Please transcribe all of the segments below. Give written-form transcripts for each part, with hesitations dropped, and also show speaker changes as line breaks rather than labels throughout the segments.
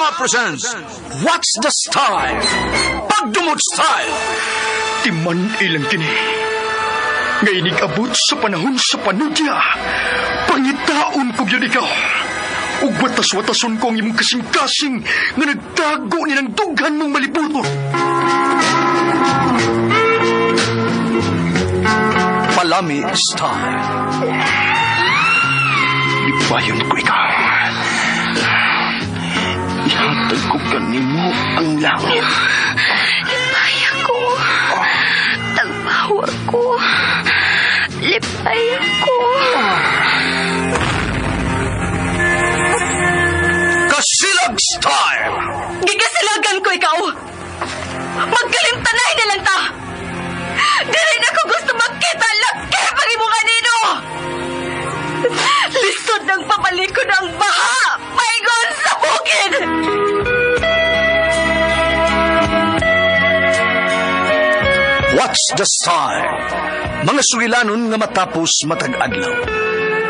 Drama presents What's the Style? Pagdumot Style!
Timan ilang kini. Nga inig-abot sa panahon sa panudya. Pangitaon ko gyud ikaw. Ug watas-watason ko ang imong kasing-kasing nga nagtago ni ng dughan mong malibuton.
Palami Style.
Lipayon ko ikaw. Ihatag ko kanimo ang langit.
Lipay ako. Tagpawa ko. Lipay ako.
Kasilag Style!
Gigasilagan ko ikaw. Magkalimtanay na lang ta. Dili na ko gusto magkita laki pag imo kanino. Lisod ng papalikod ang baha. Paingon sa bukid.
What's the Style? Mga sugilanon nga matapos matag adlaw.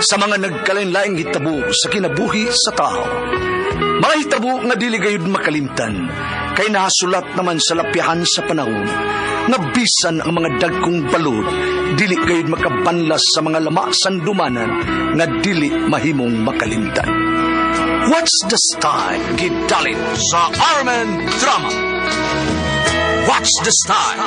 Sa mga nagkalain-laing hitabo sa kinabuhi sa tao. Mga hitabo nga dili gayud makalimtan kay nahasulat naman sa lapyahan sa panahon nga bisan ang mga dagkong balod dili gayud makabanlas sa mga lama sandumanan nga dili mahimong makalimtan. What's the Style? Gidalit sa Armen Drama. What's the Style?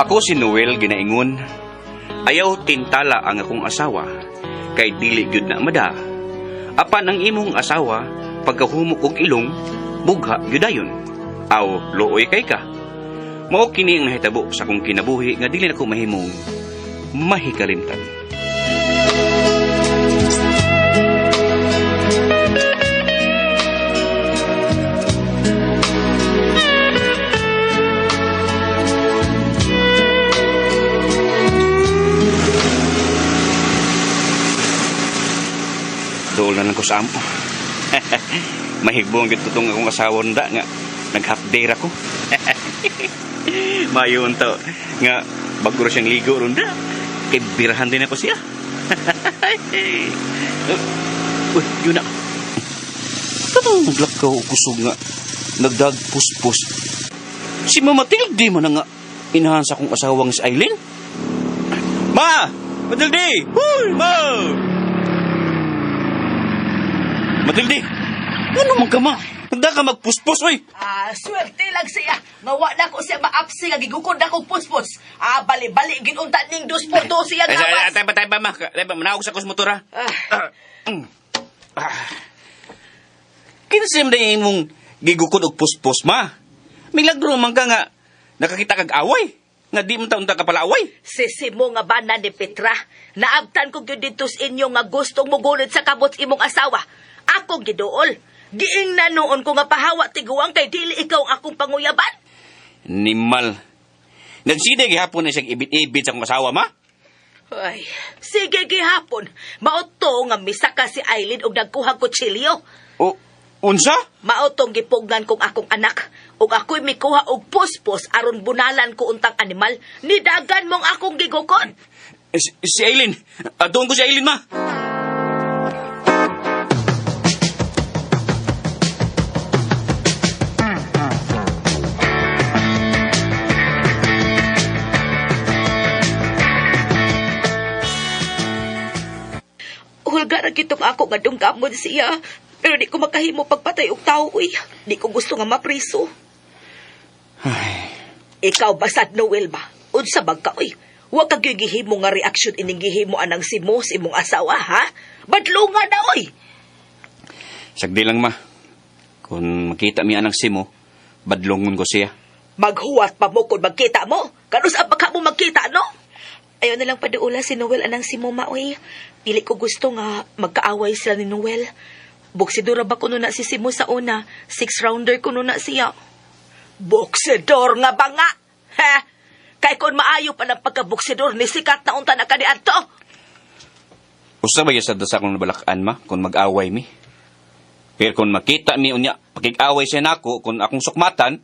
Ako si Noel ginaingon. Ayaw tintala ang akong asawa kay dili gyud na mada. Apan ang imong asawa pagkahumok og ilong bugha gyud dayon. Aw luoy kay ka. Mao kini ang nahitabo sa akong kinabuhi nga dili nako mahimong mahikalimtan. Dool na lang ko sa amo. Mahigbong gyud tong akong asawa nda nga nag half day ra ko. Mayo unta nga bago ra siyang ligo ron da. Kay birahan din ako siya. Uy, yun na. Katong naglakaw og kusog nga nagdagpuspos. Si Mama Matilde man na nga inahan sa akong asawang si Eileen. Ma! Matilde! Huy! Ma! Matilde! Ano man ka ma? Nagda ka magpuspos, oy!
Ah, swerte lang siya. Nga wa na ko siya maapsi nga gigukod na kog puspos. Ah, bali-bali ginunta ning dos por dos siya
Ay,
gawas.
tay ba, tay ba, ma? Tay ba, manawag sa kosmotora.
Ah,
Kinsa man na imong gigukod og puspos, ma? Milagro man ka nga nakakita kag away. Nga di man taon ta ka pala away.
sisi mo nga bana ni Petra. Naabtan ko gyud dito sa inyo nga gustong mugulit sa kabot imong asawa. Ako giduol. Giingnan noon ko nga pahawa tiguang kay dili ikaw ang akong panguyaban.
Nimal. Nagsige gihapon na siyang ibit-ibit sa akong asawa, ma.
Ay, sige gihapon. Mao to nga misaka si Eileen og nagkuha kutsilyo.
O, unsa?
Mao tong gipugnan kong akong anak. Ug ako'y mikuha og puspos aron bunalan ko untang animal. Nidagan mong akong gigukon.
Si Aileen. Doon ko si Aileen, ma.
Hulga ra kitong ako nga dunggamon siya. Pero di ko makahimo pagpatay og tawo uy. Di ko gusto nga mapriso. Ikaw basad Noel ba? Unsa bag ka uy? Wa ka gyud gihimo nga reaksyon ining gihimo anang si Mo sa imong asawa ha? Badlunga na uy.
Sagdi lang, ma. Kung makita mi anang simo, badlongon ko siya.
Maghuwat pa mo kung magkita mo. Kanus ang baka mo magkita no? Ayaw na lang paduula si Noel anang si Moma, oy. Dili ko gusto nga magkaaway sila ni Noel. Boksidora ba kuno na si Simo sa una? Six rounder kuno na siya. Boksidor nga ba nga? Ha? Kay kung maayo pa ng pagkaboksidor ni sikat na unta na kaniadto.
Usa ba sa dasa kong nabalakan ma kung mag-away mi? Pero kung makita mi unya pakig-away siya nako kung akong sukmatan,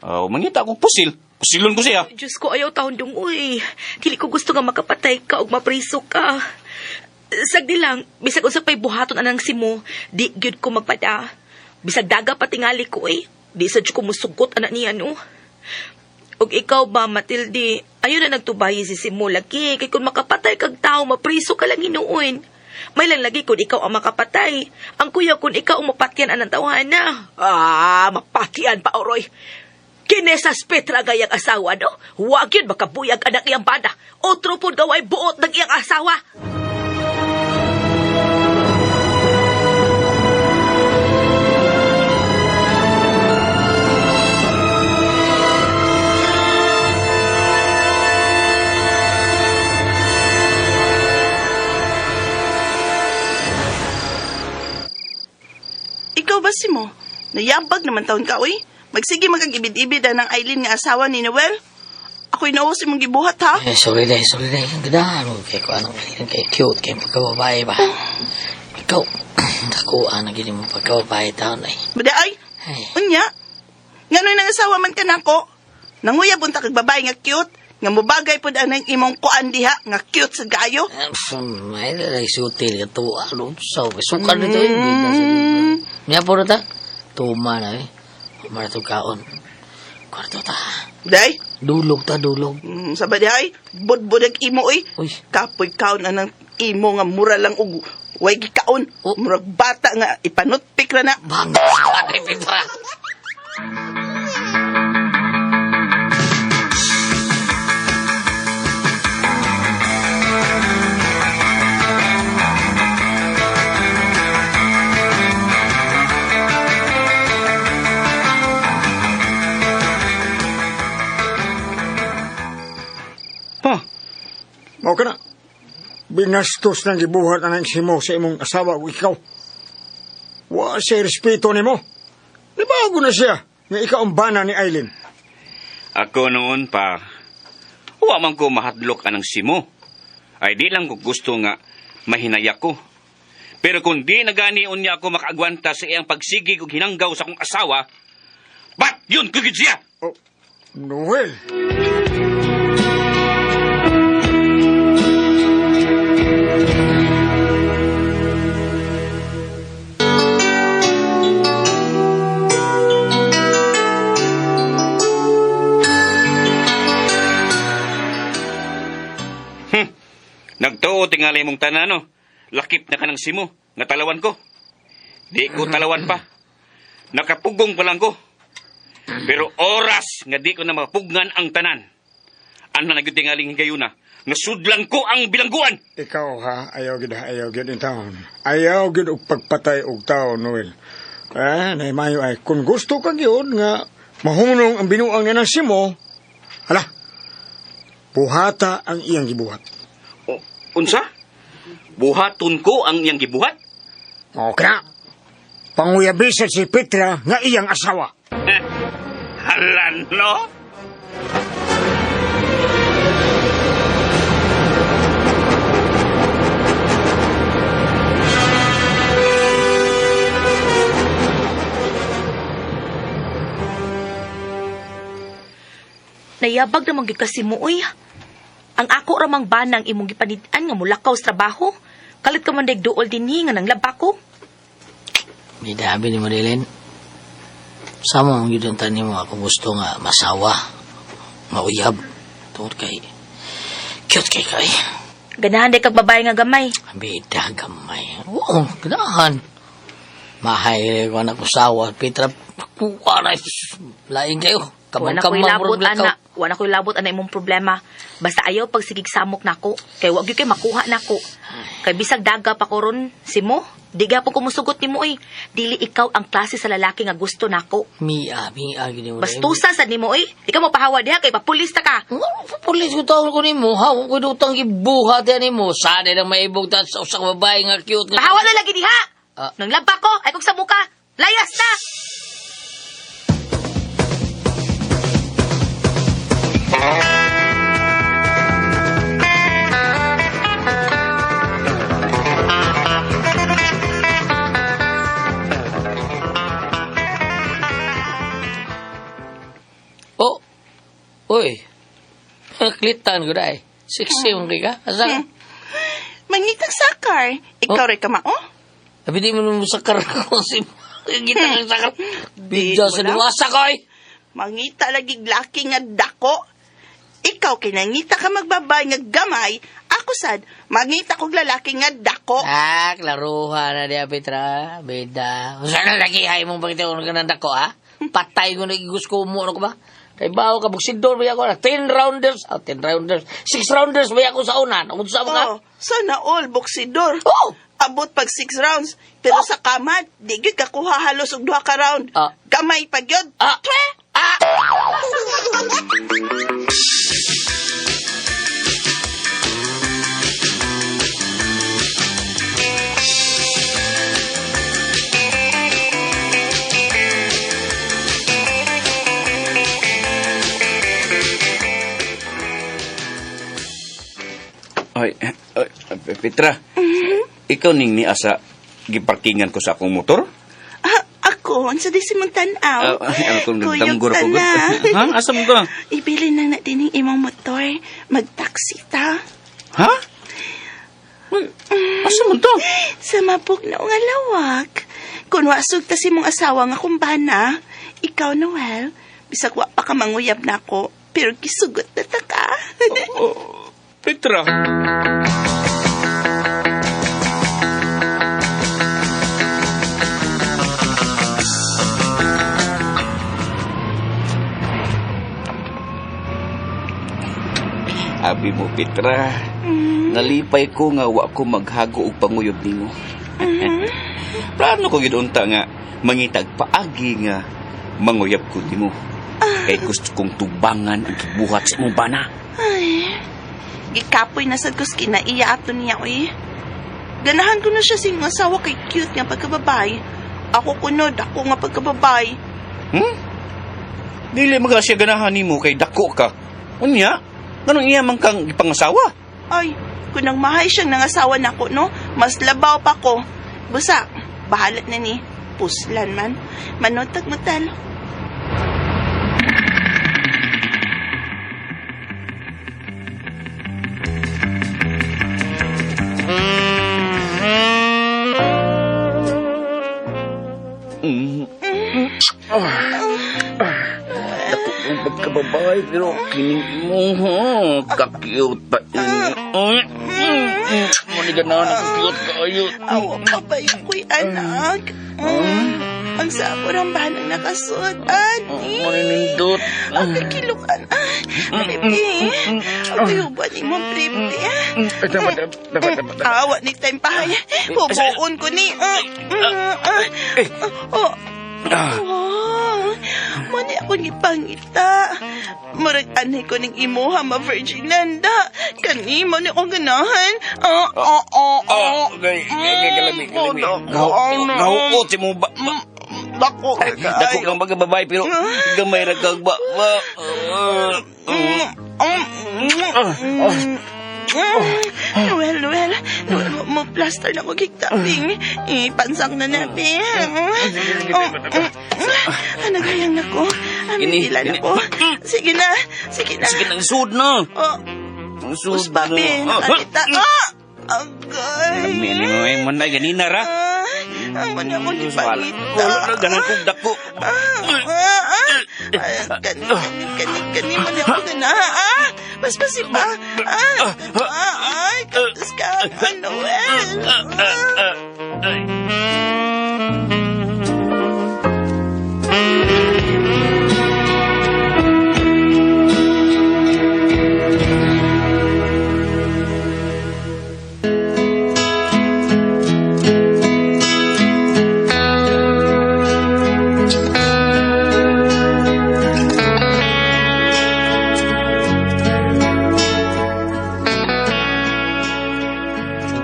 mangita akong pusil. Pusilon ko siya.
Diyos ko, ayaw taon dong, uy. Dili ko gusto nga makapatay ka og mapriso ka. Sagdi lang, bisag unsa pa'y buhaton anang simo, di gyud ko magpada. Bisag daga patingali ko, eh. Di sa ko musugot anak niya, no? Og ikaw ba, Matilde, ayaw na nagtubayi si Simo lagi. Kay kung makapatay kag tao, mapriso ka lang hinuon. May lang lagi kung ikaw ang makapatay. Ang kuya kung ikaw ang mapatyan anang tawhana. Ah, mapatyan pa, Oroy. Kinesas Petra gayang asawa, no? Huwag yun makabuyag anak iyang bana. Otro po gaway buot ng iyang asawa.
Ikaw ba, Simo? Nayabag naman taon ka, uy. Magsige magkagibid-ibid ang Aileen nga asawa ni Noel. Ako'y nauos imong gibuhat, ha?
Eh, sorry day, sorry day. Ang ganahan mo kay ko anong kay cute kay pagkababae ba. Ikaw, nakuha na gini mo pagkababae taon ay.
Bada ay,
Ay,
unya. Ngano'y nang asawa man ka nako? Nanguyab unta kag babae nga cute, nga mubagay pod anang imong kuan diha nga cute sa gayo.
May lalay sutil ka tuwa. Ano, so, sukan nito eh. Bida sa Niya po na ta. Tuma na eh. Kumara to kaon. Kwarto ta.
Day,
Dulog ta, dulog.
Sa ba ay, budbudag imo oy.
Uy.
Kapoy kaon anang imo nga mura lang og way gikaon.
Oh.
Murag bata nga ipanutpik ra na.
Bang! Ay, Petra!
Pa,
Mao ka na. Binastos ng gibuhat ang simo sa imong asawa o ikaw. Wa siya respeto nimo. Nibago na siya nga ikaw ang bana ni Aileen.
Ako noon pa, wa man ko mahadlok anang simo. Ay di lang ko gusto nga mahinaya ko. Pero kung di nagani unya ako makaagwanta sa iyang pagsigig ug hinanggaw sa akong asawa, bat yun ko gid siya!
Oh, Noel.
Nagtuo tingali mong tanan, no? Lakip na ka ng simo, nga talawan ko. Di ko talawan pa. Nakapugong pa lang ko. Pero oras nga di ko na mapugnan ang tanan. Ano na gyud tingaling higayuna, nga sudlan ko ang bilangguan.
Ikaw ha, ayaw gid ha, ayaw gid in taon. Ayaw gid og pagpatay og tao, Noel. Eh, naimayo ay kung gusto ka gyud nga mahunong ang binuang niya ng simo, hala, buhata ang iyang gibuhat.
O, unsa? Buhaton ko ang iyang gibuhat?
Okay na. Panguyabisan si Petra nga iyang asawa.
Hala, no?
Nayabag naman gyud kasi mo, uy. Ang ako ramang banang imong gipanid-an nga mulakaw sa trabaho. Kalit ka man duol dinhi nga nang laba ko.
Bida, ni Marilyn. Sama mong yun ang tanim mo ako gusto nga masawa, mauyab. Tungod kay, cute kay kay.
Ganahan day kag babae nga gamay.
Bida, gamay. Oo, ganahan. Mahay ko anak usawa, Petra, kuha na, laing kayo.
Wala ko'y
Kamang-kamang,
labot,
murag lakaw.
ana. Wala ko'y labot, ana, imong problema. Basta ayaw pagsigig samok nako. Kay wag gyud kay makuha nako. Kay bisag daga pa ko ron, simo, di gapon ko musugot nimo oy. Dili ikaw ang klase sa lalaki nga gusto nako.
Mia, mia, gini mo.
Bastusa sad nimo oy. Di ka mo pahawa diha kay papulis ta ka.
Ano, pulis ko taon ko nimo, ha? Kung ko dutang gibuhat yan nimo, sana lang maibog ta sa usa ka babae nga cute nga.
Pahawa na lagi diha.
Ah.
Nang laba ko, ay kong sa muka. Layas na!
Oh. Uy. Klitan ko na eh. Sexy mong ka. Asa ka?
Mangitag sakar. Ikaw
Oh.
rin ka mao?
Abi di mo naman sakar ko si Kita kang sakar.
Di
Bidya
mo
sa
lang.
diwasa ko eh.
Mangita lagi laki nga dako. Ikaw kay nangita ka magbabay nga gamay, ako sad mangita kog lalaki nga dako.
Ah, klaruha na diya, Petra. Beda. Sana lagi hay mong pagkita ko ng dako, ha? Patay ko na gusto mo, ano ko ba? Kay bawo ka, buksidor ba ako na? 10 rounders. Ah, 10 rounders. 6 rounders ba ako sa unan? Kung sa ka?
Oh, sana all boksidor.
Oh!
Abot pag 6 rounds, pero sa kamat, di gyud ka kuha halos og duha ka round.
Ah.
Gamay pa gyud.
Ah!
Twe!
Ah!
Ay, ay, Petra. Ikaw ning niasa giparkingan ko sa akong motor?
Ah, ako, ang sa di si mong tan-aw.
Ah, ay, ako
Kuyog
nagdanggor
ta
ko.
na.
Ha? Asa mo ka?
Ibili na na din ang imong motor. Mag-taxi ta.
Ha? Uy, asa man to?
Sa mabugnaw nga lawak. Kung wasog ta si mong asawa nga kumbana, ikaw, Noel, bisag wa pa ka manguyab na ako, pero gisugot na ta ka.
Oh, Petra. Abi mo, Petra. Nalipay ko nga wa ko maghago og panguyab nimo. Plano ko gid unta nga mangitag paagi nga manguyab ko nimo. Kay gusto kong tubangan ang gibuhat sa imong bana.
Ay, gikapoy na sad kus kinaiya ato niya, uy. Ganahan ko na siya sa imong asawa kay cute nga pagkababay. Ako kunod, ako nga pagkababay.
Hmm? Dili man ka siya ganahan nimo kay dako ka. Unya, nganong iya man kang ipangasawa?
Ay, kung nang mahay siyang nangasawa nako, no? Mas labaw pa ko. Busa, bahala na ni. Puslan man. Manotag mutal.
Mm. Dako kong pagkababay pero kining imo ha, ka-cute pa ini. Mo ni ganahan ako cute kaayo.
Awa pa ba yung kuy anak? Mm. Ang sabo ng banang nakasuot, ani.
Mo ni nindot.
Ang kakilukan, ah. Prebe. Ang kayuban ni mo, prebe.
Dapat, dapat, dapat.
Awa ni time pa. Hubuon ko ni. Ah, ah, ah. Oh. Oh, mo ni ako ni pangita. Murag anay ko ning imuha ma Virginanda. Kani mo ni akong ganahan. Ah, ah, ah, ah.
Okay, okay, kalami, kalami.
Mm,
Gahuot si mo ba?
Dako,
Dako kang pagkababay pero gamay ra kag ba.
Noel, Noel, Noel, mo plaster na ko gigtaping. Ipansang na natin. Ano gayang nako? Ano
Ini,
ilan
ini.
ako? Sige na, sige na.
Sige nang sud na.
Oh,
Ang sud
us papi, nakakita. Ah! Agay.
Lami ni mo ay man na ganina ra.
Ah, ang mana mo
Wala.
gipangita.
Wala na ganan kog dako.
Ah, ah, ah. Ay, Kani, kani, kani, kani mo na ako na. Ah, paspasi pa. Ah, ah, ay, katos ka. Ah, Noel. Ah.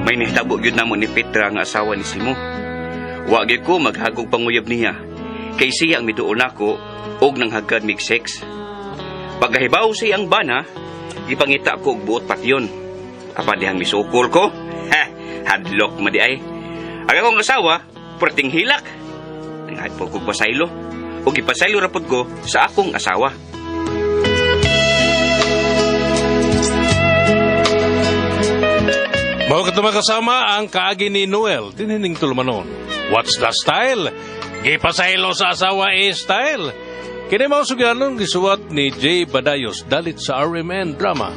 May nahitabo gyud namo ni Petra nga asawa ni Simo. Wa gyud ko maghagog panguyab niya. Kay siya ang miduol nako og nanghagad mig sex. Pagkahibaw sa iyang bana, gipangita ko og buot patyon. Apan dihang misukol ko, ha, hadlok man diay. Ang akong asawa, perting hilak. Nanghad po kog pasaylo. O gipasaylo ra pod ko sa akong asawa.
Mao kato kasama ang kaagi ni Noel, dinining tulumanon. What's the style? Gipasaylo sa asawa eh style. Kini mao sugilanon gisuwat ni Jay Badayos dalit sa RMN Drama.